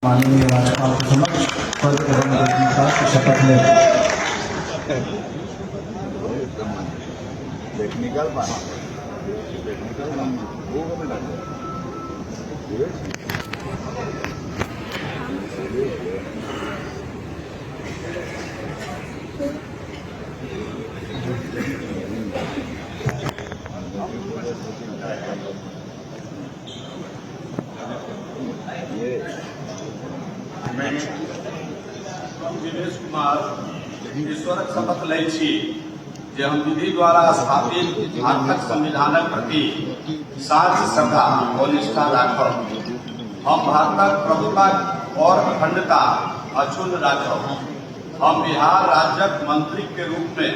माननीय राज्यपाल के समक्ष पद एवं गोपनीयता की शपथ लें। टेक्निकल पण टेक्निकल બહુ ગમે લાગે. हम दिनेश कुमार ईश्वरक शपथ लै छी जे हम विधि द्वारा स्थापित भारतक संविधानक प्रति साच श्रद्धा और निष्ठा राखब। हम भारतक प्रभुता और अखंडता अक्षुण्ण राखब। हम बिहार राज्यक मंत्री के रूप में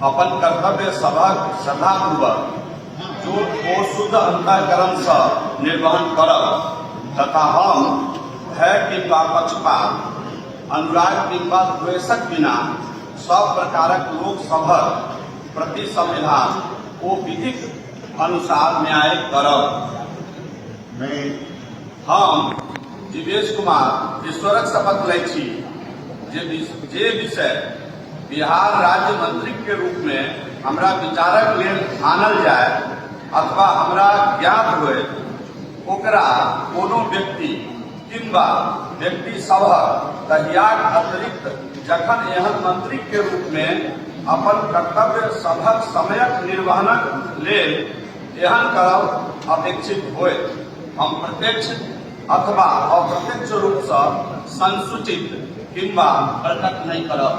अपन कर्तव्य सभक श्रद्धापूर्वक जो ओ शुद्ध अंतःकरण सँ निर्वहन करब तथा हम भय किंवा पक्षपात, अनुराग किंवा द्वेषक बिना सब प्रकारक लोक सभक प्रति संविधान ओ विधिक अनुसार न्याय करब। मैं हम जीवेश कुमार ईश्वरक शपथ लै छी जे विषय बिहार राज्य मंत्री के रूप में हमरा विचारक लेल आनल जाय अथवा हमरा ज्ञात होय, ओकरा कोनो व्यक्ति किंवा व्यक्ति सभक तहियाक अतिरिक्त जखन एहन मंत्री के रूप में अपन कर्तव्य सभक समयक निर्वहनक लेल एहन करब अपेक्षित होय, हम प्रत्यक्ष अथवा अप्रत्यक्ष रूपसँ संसूचित किंवा प्रकट नहि करब।